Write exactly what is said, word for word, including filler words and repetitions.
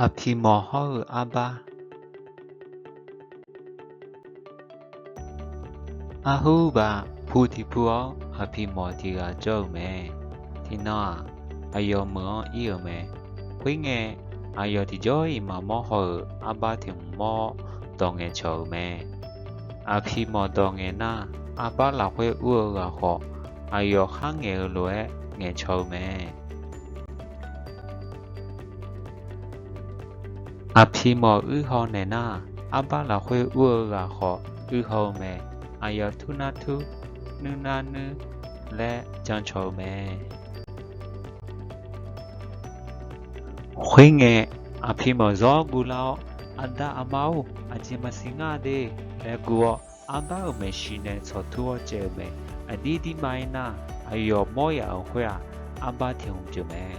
Aqpiq mawf hawr-eu arbar. Arhur baq pu tiq pu-awr aqpiq mawf tiq ghaq jawr-eu mae. Tiqnan-aq, aqyawf meuq-anr ir-euq mae. Khoerngae, aqyawf tiqjawr-iq maqmawr haw-euq arbar tiq hmq mawr-awr dawq ngaeqcawq-euq mae. Aqpiq mawf dawq ngaeq nar, arbar lafkhoer ur-eu ghaq khawf, aqyawf kharngaeq-eu lof-aer ngaeqcawq-eu mae. Aqpiq mawf uir haw naeq nar, arbar lafkhoer ur-eu ghaq khawf uir haw-eu mae. Aqyawf tur nar tur, nuir nar nuir laer jancawq-eu mae. Khoerngae, aqpiq mawf zawr guvlar-awr, Aqda aqma-or, aqjeq maqsiq ngar de laer guv-awr, arbar-euq maeqshi nae tsawqtur-awr caev-eu mae. Aqdir dirma-ir nar, aqyawf mawr yaf-euq khoer-aq, arbar tiq hmq pyeuf mae.